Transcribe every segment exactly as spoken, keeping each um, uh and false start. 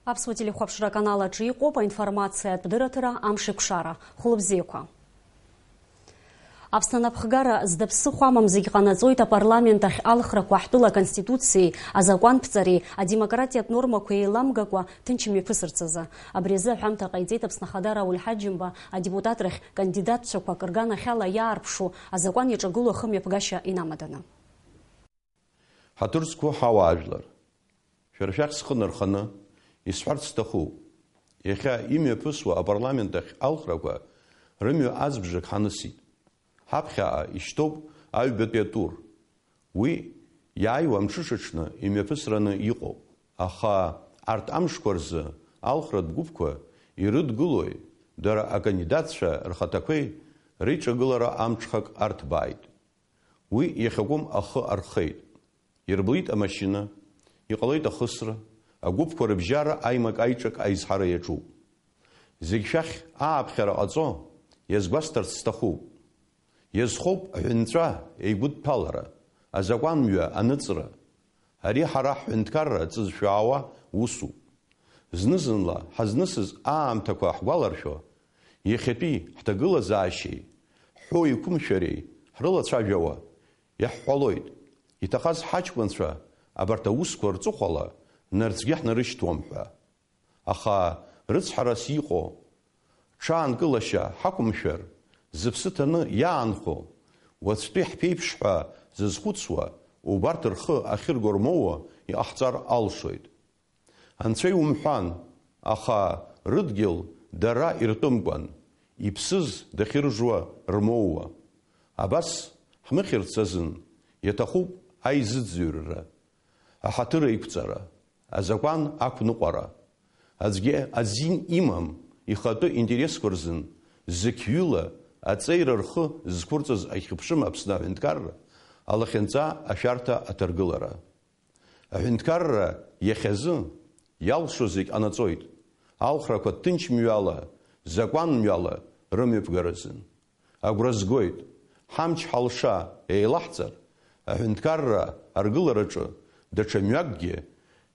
Аԥсуа телехәаԥшра аканал аҿы иҟоуп аинформациатә дырраҭара Амшеикәшара. Хәылбзиақәа. Аԥсны анапхгара зда ԥсыхәа амам зегь ҟанаҵоит апарламент ахь алхрақәа ҳтәыла Аконституциеи азакәанԥҵареи адемократиатә нормақәа еиламгакәа ҭынч имҩаԥысырц азы. Абри азы аҳәамҭа ҟаиҵеит Аԥсны Ахада Рауль Ҳаџьымба адепутатрахь кандидатцәақәак рганахьала иаарԥшу азакәан иаҿагылоу ахымҩаԥгашьа инамаданы. Ҳаҭыр зқәу ҳауаажәлар, шәара шәахь схы нарханы исҳәарц сҭахуп, иахьа имҩаԥысуа апарламент ахь алхрақәа рымҩа азбжак ҳанысит. Ҳаԥхьаҟа ишьҭоуп аҩбатәи атур. Уи иааиуа амҽышаҽны имҩаԥысраны иҟоуп, аха арҭ амшқәа рзы алхратә гәыԥқәа ирыдгылои, дара акандидатцәа рхаҭақәеи реиҿагылара амҽхак арҭбааит. Уи иахьакәым ахы археит. Ирблит амашьына, иҟалеит ахысра, агәыԥқәа рыбжьара аимак-аиҿак аизҳара иаҿуп. Зегь шәахь ааԥхьара ҟаҵо, иазгәасҭарц сҭахуп. Иазхоуп аҳәынҵәа еигәыдҭәалара, азакәанмҩа аныҵра. Ари ҳара ҳҳәынҭқарра ҵызшәаауа усуп. Зны-зынла ҳазнысыз аамҭақәа ҳгәаларшәо, иахьатәи ҳҭагылазаашьеи ҳҳәоу еиқәымшәареи ҳрылацәажәауа, иаҳҳәалоит, иҭахаз ҳаҷкәынцәа абарҭ аусқәа рҵыхәала нарцәгьы ҳнарышьҭуам ҳәа. Аха рыцҳарас иҟоу ҽаанкылашьа ҳақәымшәар, зыԥсы ҭаны иаанхо, уаҵәтәи ҳԥеиԥш ҳәа зызхәыцуа, убарҭ рхы ахьырго рмоуа иҟаҳҵар алшоит. Анцәа иумҳәан, аха рыдгьыл дара иртәымкәан, иԥсыз дахьыржуа рмоуа. Абас ҳмыхьырц азын иаҭахуп аизыӡырҩра, аҳаҭыр еиқәҵара, азакәан ақәныҟәара. Аӡәгьы азин имам ихатәы интересқәа рзын зықьҩыла аҵеира рхы зқәырҵаз ахьыԥшым Аԥсны аҳәынҭқарра алахьынҵа ашәарҭа аҭаргылара. Аҳәынҭқарра иахьазы иалшо зегь ҟанаҵоит, алхрақәа ҭынч мҩала, закәан мҩала рымҩаԥгаразын. Агәра згоит, ҳамч-ҳалша еилаҳҵар, аҳәынҭқарра аргылараҿы даҽа мҩакгьы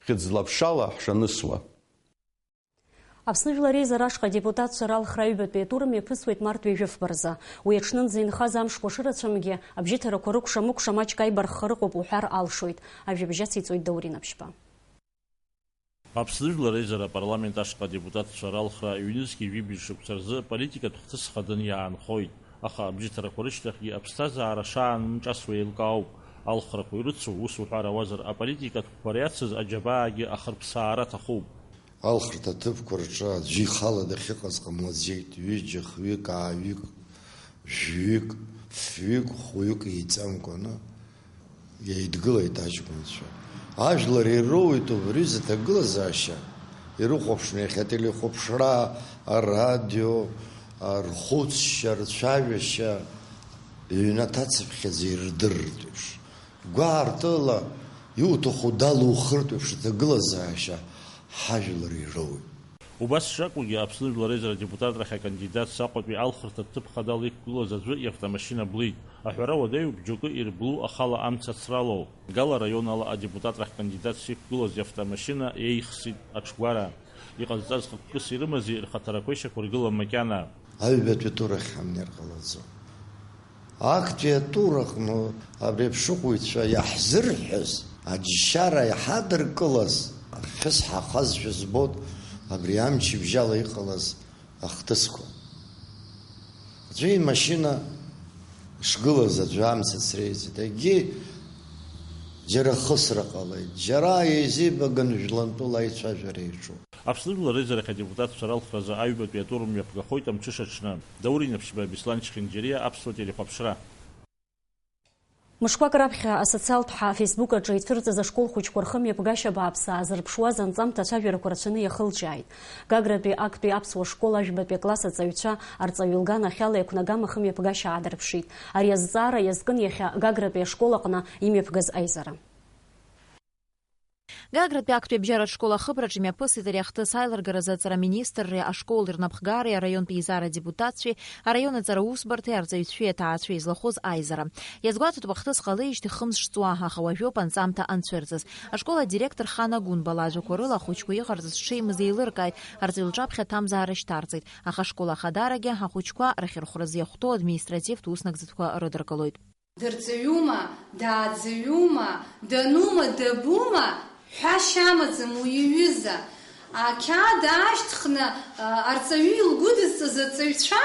хьыӡла-ԥшала ҳшанысуа. Аԥсны Жәлар Реизара ашҟа адепутатцәа ралхра аҩбатәи атур мҩаԥысуеит март ҩажәи фба рзы. Уи аҽнынӡа инхаз амшқәа шырацәамгьы, абжьыҭарақәа рыкәша-мыкәша маҷк аибархха рыҟоуп уҳәар алшоит. Ажәабжь ациҵоит Даур Инаԥшьба. Аԥсны Жәлар Реизара апарламент ашҟа адепутатцәа ралхра ҩнызқьи жәибжь шықәса рзы политикатә хҭыс хаданы иаанхоит, аха абжьыҭарақәа рышьҭахьгьы аԥсҭазаара шаанымҿасуа еилкаауп. Алхрақәа ирыцу, ус уҳәар ауазар, аполитикатә қәԥара иацыз аџьабаагьы ахырԥсаара аҭахуп. Алхырҭа аҭыԥқәа рҿы аӡәы ихала дахьыҟаз ҟамлаӡеит, ҩыџьа, хҩык, ааҩык, жәҩык, фҩык, хәҩык еиҵамкәаны еидгылеит аҷкәынцәа. Ажәлар ироуеит убри рзы аҭагылазаашьа, ирыхәаԥшны иахьа ателехәаԥшра, арадио, рхәыцшьа, рцәажәашьа, ҩнаҭа цыԥхьаӡа ирдырыртә еиԥш. Гәаартыла иуҭаху далухыртә еиԥш аҭагылазаашьа ҳажәлар ироуеит. Убас шакәугьы, Аԥсны Жәлар Реизара адепутатрахь акандидатс Аҟәатәи алхырҭа ҭыԥ хадала иқәгылаз аӡәы иавтомашьына блит. Аҳәара уадаҩуп, џьоукы ирблу ахала амца ацралоу. Гала араион ала адепутатрахь кандидатс иқәгылаз иавтомашьына еихсит аҽгәара. Иҟазҵаз хықәкыс ирымази, рхаҭарақәеи шьақәыргылам макьана. Аҩбатәи атурахь ҳамнеир ҟалаӡом. Актәи атур аҟны абри аԥшыхәыҩцәа иаҳзырҳәаз, аџьшьара иҳадыркылаз, ахьы сҳахазшәа збоит абри амчыбжьала иҟалаз ахҭысқәа. Аӡәы имашьына шгылаз аӡәы амца ацреиҵеит, егьи џьара хысра ҟалеит, џьара еизеибаган жәлантәыла аицәажәара иаҿуп. Аԥсны Жәлар Реизарахь адепутатцәа ралхразы аҩбатәи атур мҩаԥгахоит амҽышаҽны. Даур Инаԥшьба, Беслан Чхинџьариа, Аԥсуа телехәаԥшра. Мышқәак раԥхьа асоциалтә ҳа Facebook аҿы ицәырҵыз ашкол хәыҷқәа рхымҩаԥгашьа бааԥс аазырԥшуаз анҵамҭа ацәажәарақәа рацәаны иахылҿиааит. Гагратәи актәи аԥсуа школ ажәбатәи акласс аҵаҩцәа арҵаҩы лганахьала иақәнагам ахымҩаԥгашьа аадырԥшит. Ари азҵаара иазкын иахьа Гагратәи ашкол аҟны имҩаԥгаз аизара. Гагратәи актәи абжьаратә школ ахыбраҿы имҩаԥысит ари ахҭыс аилыргаразы аҵара аминистрреи ашкол рнапхгареи араионтә еизара адепутатцәеи араион аҵара усбарҭеи арҵаҩцәеи аҭаацәеи излахәыз аизара. Иазгәаҭатәуп ахҭыс ҟалеижьҭеи хымз шҵуа, аха уажәоуп анҵамҭа анцәырҵыз. Ашкол адиректор Хана Гәынба лажәақәа рыла ахәыҷқәа иҟарҵаз шҽеимыз еилыркааит, арҵаҩы лҿаԥхьа аҭамзаара шьҭарҵеит, аха ашкол ахадарагьы ахәыҷқәа рахьырхәразы иахәҭоу административтә уснагӡатәқәа рыдыркылоит. Дырҵаҩума, дааӡаҩума, данума, дабума ҳәашьа амаӡам уи иҩыза. Ақьаад аашьҭхны, а, арҵаҩы илгәыдызҵаз аҵаҩцәа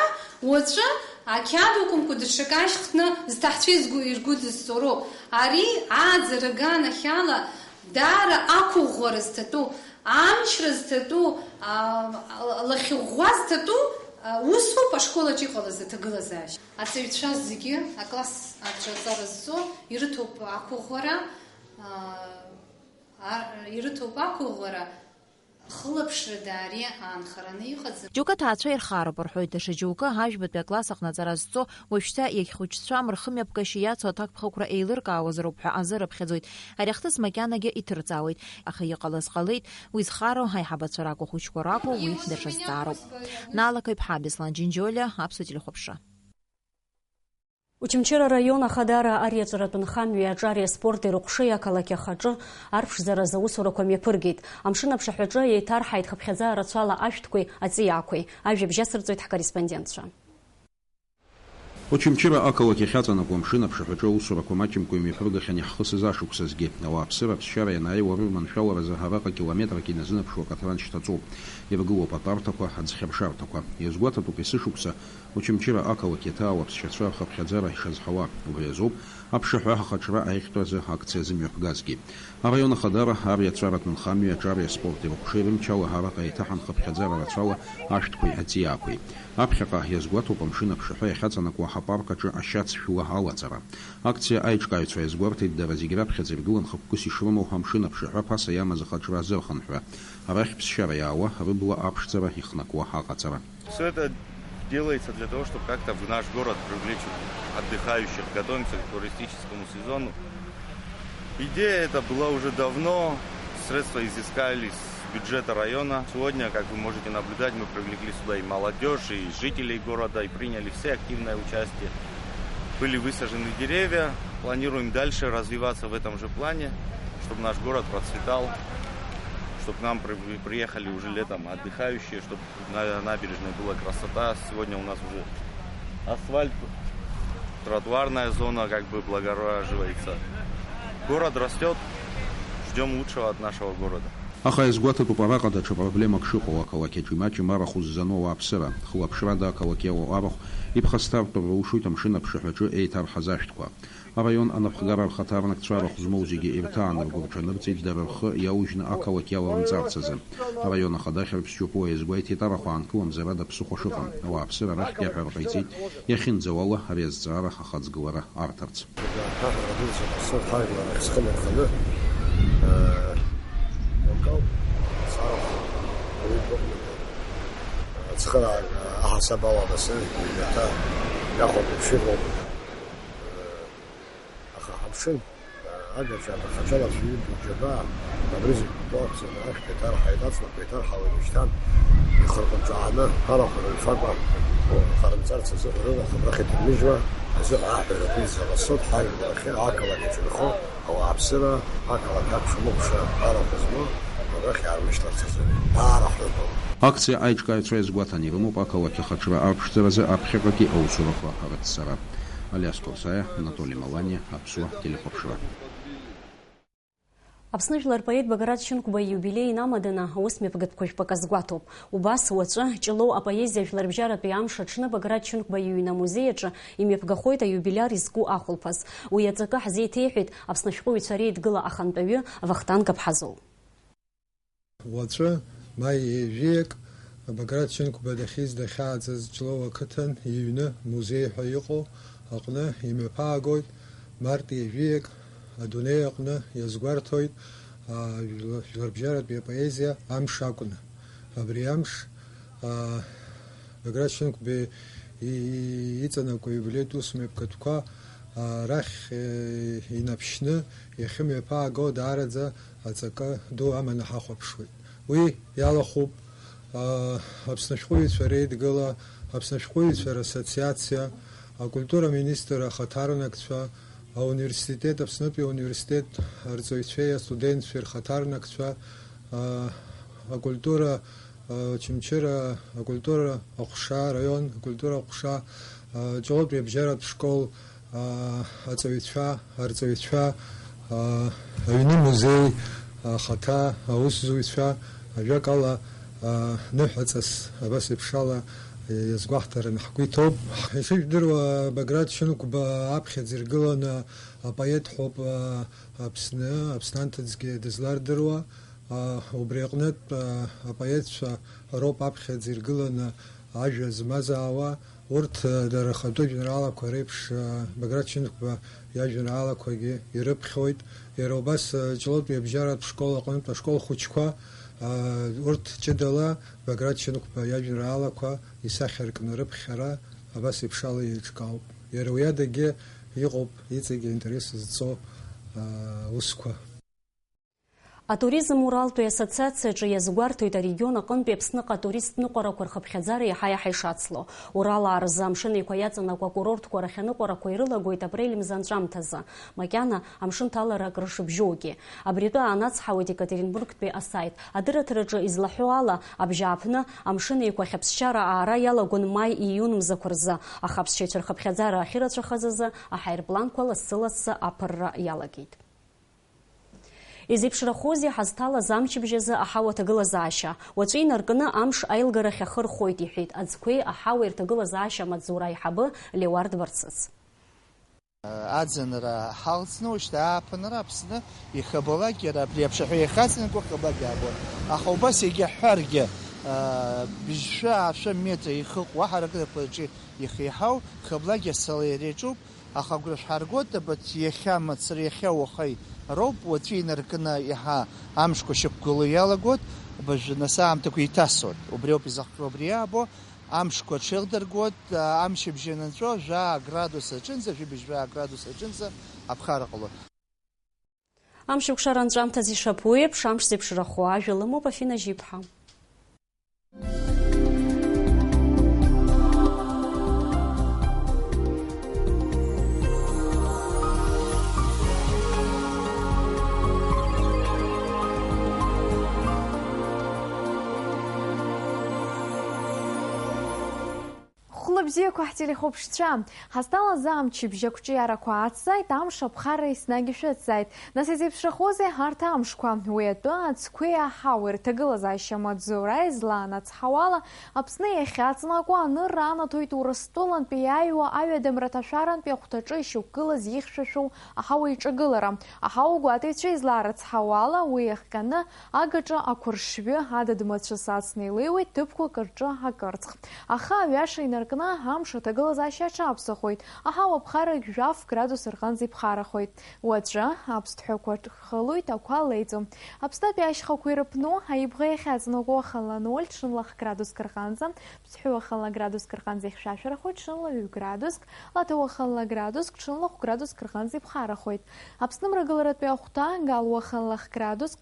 уаҵәы ақьаад акәымкәа даҽакы ашьҭхны зҭаҳцәа изгәы-, иргәыдызҵо роуп. Ари ааӡара аганахьала даара ақәыӷәӷәара зҭатәу, амчра зҭатәу, а, лахьыӷәӷәа зҭатәу, а, усоуп ашкол аҿы иҟалаз аҭагылазаашьа. Аҵаҩцәа зегьы акласс аҿы аҵара зҵо ирыҭоуп ақәыӷәӷәара, а, а, ирыҭоуп ақәыӷәӷәара, хылаԥшрада ари аанхараны иҟаӡам. Џьоукы аҭаацәа ирхароуп рҳәоит, даҽа џьоукы ажәбатәи акласс аҟны аҵара зҵо уажәшьҭа иагьхәыҷцәам, рхымҩаԥгашьа иацу аҭакԥхықәра еилыркаауазароуп ҳәа азы рыԥхьаӡоит. Ари ахҭыс макьанагьы иҭырҵаауеит, аха иҟалаз ҟалеит, уи зхароу аиҳабацәа ракәу, ахәыҷқәа ракәу, уи даҽа зҵаароуп. Наала Қаиԥҳа, Беслан Џьынџьолиа, Аԥсуа телехәаԥшра. Очамчыра араион Ахадара ариаҵәаратә нхамҩеи аҿари аспорти рыҟәшеи ақалақь ахаҿы арԥшӡаразы аусурақәа мҩаԥыргеит. Амшын аԥшаҳәаҿы еиҭарҳаит хыԥхьаӡа рацәала ашәҭқәеи аҵиаақәеи. Ажәабжь асырҵоит ҳкорреспондентцәа. Очамчыра ақалақь иахьаҵанакуа амшын аԥшаҳәаҿы аусурақәа маҷымкәа имҩаԥыргахьан иаҳхысыз ашықәсазгьы. Ауааԥсыра аԥсшьара ианаиуа рырманшәаларазы араҟагьы километрак иназынаԥшуа акаҭран шьҭаҵоуп. Иргылоуп атәарҭақәа, аӡхьаԥшарҭақәа. Иазгәаҭатәуп есышықәса Очамчыра ақалақь иаҭаау аԥсшьацәа рхыԥхьаӡара ишазҳауа. Убри азоуп аԥшаҳәа ахаҿра аихтәразы акциа зымҩаԥгазгьы. Араион Ахадара ариаҵәаратә нхамҩеи аҿари аспорти рыҟәшеи рымчала араҟа еиҭаҳан хыԥхьаӡара рацәала ашәҭқәеи аҵиаақәеи. Аԥхьаҟа иазгәаҭоуп амшын аԥшаҳәа иахьаҵанакуа ҳапарк аҿы ашьац шәуа алаҵара. Акциа аиҿкааҩцәа иазгәарҭеит дара зегь раԥхьаӡа иргылан хықәкыс ишрымоу амшын аԥшаҳәа ԥаса иамаз ахаҿра азырхынҳәра. Арахь ԥсшьара иаауа, рыбла аԥшӡара ихнакуа аҟаҵара. Все это делается для того, чтобы как-то в наш город привлечь отдыхающих. Готовимся к туристическому сезону. Идея эта была уже давно, средства изыскались с бюджета района. Сегодня, как вы можете наблюдать, мы привлекли сюда и молодежь, и жителей города, и приняли все активное участие. Были высажены деревья. Планируем дальше развиваться в этом же плане, чтобы наш город процветал, чтобы к нам при-, приехали уже летом отдыхающие, чтобы на набережной была красота. Сегодня у нас уже асфальт, тротуарная зона как бы благораживается. Город растёт. Ждём лучшего от нашего города. Аха иазгәаҭатәуп араҟа даҽа проблемак шыҟоу, ақалақь аҿы имаҷым арахә ззану ауааԥсыра. Хылаԥшрада ақалақь иалоу арахә иԥхасҭартәыр рылшоит амшын аԥшаҳәаҿы еиҭарҳаз ашәҭқәа. Араион анапхгара рхаҭарнакцәа арахә змоу зегьы ирҭааны ргәы рҽанырҵеит дара рхы иаужьны ақалақь иаларымҵарц азы. Араион ахада ахьырԥшшьоуп уи иазгәеиҭеит арахә аанкыламзар ада ԥсыхәа шыҟам. Ауааԥсыра рахьтәи аҳәара ҟаиҵеит, иахьынӡауала ари азҵаара ахаҵгылара арҭарц. Ҳа ҳара дуӡӡа ҳасоуп ҳажәлар ахь зхы нарханы, э, акал, сарахә, аҩы дәықәлатәуп. Ацхыраара аҳасаб ала дасу иҩнаҭа иахәатәуп шыҟоу. Аха ҳамшын, агаҿа абархаҿала аӡәы иҩнтәу џьабаа, абри зегь кәтоу ақәҵаны ашәҭ еиҭарҳаит, аҵлақәа еиҭарҳауеит уажәшьҭан, ихырҟәынҵәааны, арахә рыҩфакәа, ҟарымҵарц азыҳәа рырахә абрахь иҭырмыжьуа, азыҳәа аҳәара дуӡӡа ласоуп, ҳажәлар ахьы ақалақь аҿы инхо, ауааԥсыра, ақалақь акәша-мыкәша арахә змоу, абрахь иаармышьҭларц азы даара ҳрыҭоуп. Акциа аиҿкааҩцәа иазгәаҭан, ирымоуп ақалақь ахаҿра арԥшӡаразы аԥхьаҟатәи аусурақәа рыццара. Алиас Косаиа, Анатоли Маланиа, Аԥсуа телехәаԥшра. Аԥсны жәлар поет Баграт Шьынқәба ииубилеи инамаданы аус мҩаԥгатәқәа жәпак азгәаҭоуп. Убас уаҵәы Ҷлоу апоезиа жәларбжьаратәи амш аҽны Баграт Шьынқәба иҩны амузеи аҿы имҩаԥгахоит аиубилиар изку ахәылԥаз. Уи аҵакы ҳзеиҭеиҳәеит Аԥсны ашәҟәыҩҩцәа реидгыла ахантәаҩы Вахтанг Аԥҳазоу. Уаҵәы, маи ҩажәиак, Баграт Шьынқәба дахьиз дахьааӡаз Ҷлоу ақыҭан иҩны музеи ҳәа иҟоу аҟны имҩаԥаагоит, март ҩажәиак адунеи аҟны иазгәарҭоит, аа, жәла-, жәларбжьаратәи апоезиа амш акәны. Абри амш, аа, Баграт Шьынқәба и-, и-, иҵанакуа ииубилеитә ус мҩаԥгатәқәа Арахь, э, инаԥшьны иахьымҩаԥааго даараӡа аҵакы ду аманы ҳахәаԥшуеит. Уи иалахәуп, а, Аԥсны ашәҟәыҩҩцәа реидгыла, Аԥсны ашәҟәыҩҩцәа рассоциациа, акультура министр ахаҭарнакцәа, ауниверситет, Аԥснытәи ауниверситет арҵаҩцәеи астудентцәеи рхаҭарнакцәа, а, акультура, а, Очамчыра акультура аҟәша, араион акультура аҟәша, а, Ҷлоутәи абжьаратә школ, а, аҵаҩцәа, арҵаҩцәа, а, аҩны музеи ахаҭа аусзуҩцәа, ажәакала, а, ныҳәаҵас абас еиԥшала иазгәаҳҭараны ҳгәы иҭоуп. Ишыжәдыруа, Баграт Шьынқәба аԥхьаӡ иргыланы апоет ҳәоуп, а, Аԥсны, Аԥсны анҭыҵгьы дызлардыруа, а, убри аҟнытә, а, апоетцәа роуп аԥхьаӡ иргыланы ажәа змазаауа, урҭ, а, дара рхатәы жәеинраалақәа реиԥш, а, Баграт Шьынқәба иажәеинраалақәагьы ирыԥхьоит. Иара убас, а, Ҷлоутәи абжьаратә школ аҟнытә ашкол хәыҷқәа, а, урҭ ҷыдала Баграт Шьынқәба иажәеинраалақәа исахьаркны рыԥхьара абас еиԥшала еиҿкаауп. Иара уи адагьы иҟоуп иҵегьы аинтерес зҵо, а, усқәа. Атуризм Уралтәи ассоциациаҿы иазгәарҭоит арегион аҟынтәи Аԥсныҟа атуристтә ныҟәарақәа рхыԥхьаӡара иаҳа-иаҳа ишацло. Уралаа рзы Амшын Еиқәа иаҵанакуа акурорттә гәарахьа ныҟәарақәа ирылагоит апрель мза анҵәамҭазы, макьана амшын ҭалара акрышыбжьоугьы. Абри атәы аанацҳауеит Екатеринбургтәи асаит. Адырраҭараҿы излаҳәо ала, абжьааԥны Амшын Еиқәахь аԥсшьара аара иалагон маи-ииун мзақәа рзы, аха аԥсшьаҩцәа рхыԥхьаӡара ахьырацәахаз азы аҳаирпланқәа лассы-лассы аԥырра иалагеит. Изеиԥшрахозеи ҳазҭалаз амчыбжь азы аҳауа аҭагылазаашьа? Уаҵәы инаркны амш аилгарахь ахы рхоит, иҳәеит аӡқәеи аҳауеи рҭагылазаашьа амаҵзура аиҳабы Леуард Барцыц. Аӡынра ҳалҵны, уажәшьҭа ааԥынра Аԥсны ихабалак иара абри аԥшаҳәа иахьаҵанакуа хабалак иаабон. Аха убас егьаҳҳәаргьы, быжьшәа аашәа метра ихыҟоу аҳаракырақәа рҿы ихеиҳау хабалак асалеира иаҿуп. Аха агәра шәҳаргоит, абарҭ иахьа мацара, иахьа уахеи роуп, уаҵәы инаркны иаҳа амшқәа шьақәгыло иалагоит, абыржә нас аамҭақәа иҭасоит. Убри ауп изахҟьо, убри иаабо, амшқәа ҽеилдыргоит, амчыбжь анынҵәо, жәаа градус аҿынӡа, жәибжь-жәаа градус аҿынӡа аԥхара ҟалоит. Амшықәшара анҵәамҭаз ишаԥу еиԥш, амш зеиԥшрахо ажәа лымоуп Афина Жьиԥҳа. Хәлыбзиақәа ҳтелехәаԥшцәа, ҳазҭалаз амчыбжь ақәҿиарақәа ацзааит, амш аԥхара еснагь ишәыцзааит. Нас изеиԥшрахозеи ҳарҭ амшқәа? Уи атәы ацқәеи аҳауеи рҭагылазаашьа амаҵзура излаанацҳауала, Аԥсны иахьаҵнакуа анырра анаҭоит Урыстәылантәи иааиуа аҩадамра ҭашәарантәи ахәҭаҿы ишьақәгылаз ихьшәашәоу аҳауа иҿагылара. Аҳауа гәаҭаҩцәа излаарыцҳауала, уи иахҟьаны агаҿа ақәыршҩы адыд-мацәыс ацны илеиуеит, ҭыԥқәак рҿы акырцх. Аха аҩаша инаркны, амш аҭагылазаашьа аҽаԥсахоит. Аҳауа ԥхарагь жәаф градус рҟынӡа иԥхарахоит. Уаҵәы аԥсҭҳәақәа хылоит, ақәа леиӡом. Аԥснытәи ашьхақәа ирыԥну, аибӷа иахьаҵанакуа уахынла ноль, ҽынла х-градуск рҟынӡа, ԥсҳәы уахынла градуск рҟынӡа ихьшәашәарахоит, ҽынла ҩ-градуск, лаҭа уахынла градуск, ҽынла хә-градуск рҟынӡа иԥхарахоит. Аԥсны мрагыларатәи ахәҭа, гал уахынла х-градуск,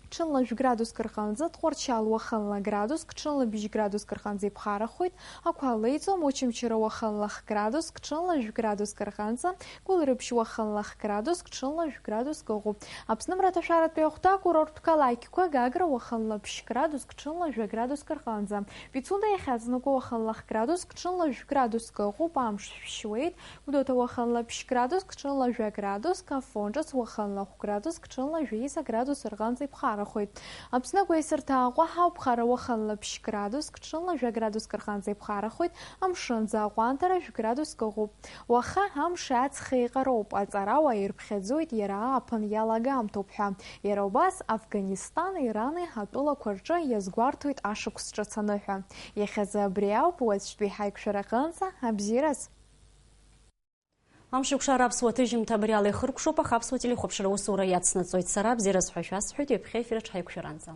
ҽынла жәградуск рҟынӡа, Тҟәарчал уахынла градуск, ҽынла бжь градуск рҟынӡа иԥхарахоит, ақәа леиӡом, Очамчыра уахынла х-градуск, ҽынла жәградуск рҟынӡа, Гәылрыԥшь уахынла х-градуск, ҽынла жәградуск ыҟоуп. Аԥсны мраҭашәаратәи ахәҭа акурорттә қалақьқәа, Гагра уахынла ԥшь градуск, ҽынла жәа градуск рҟынӡа, Пицунда иахьаҵанакуа уахынла х-градуск, ҽынла жәградуск ыҟоуп, амш шәшьуеит, Гәдоуҭа уахынла ԥшь градуск, ҽынла жәа градуск, Афон ҿыц уахынла хә градуск, ҽынла жәеиза градус рҟынӡа иԥхарахоит. Аԥсны агәеисырҭа Аҟәа ҳауп, Хара уахынла ԥшь градуск, ҽынла жәа градуск рҟынӡа иԥхарахоит, амшынӡы аҟәандара жәа градуск ыҟоуп. Уаха амш аҵх еиҟароуп, аҵарауаа ирԥхьаӡоит иара ааԥын иалагамҭоуп ҳәа. Иара убас Афганистан, Ирани атәылақәа рҿы иазгәарҭоит ашықәс ҿыц аныҳәа. Иахьазы абри ауп, уаҵәтәи ҳаиқәшәараҟынӡа абзиараз! Амшықәшара аԥсуа ҭыжьымҭа абри ала ихыркәшоуп, аха аԥсуа телехәаԥшра аусура иацнаҵоит. Сара абзиараз ҳәа шәасҳәоит, ҩаԥхьа ефираҿ ҳаиқәшәаранӡа.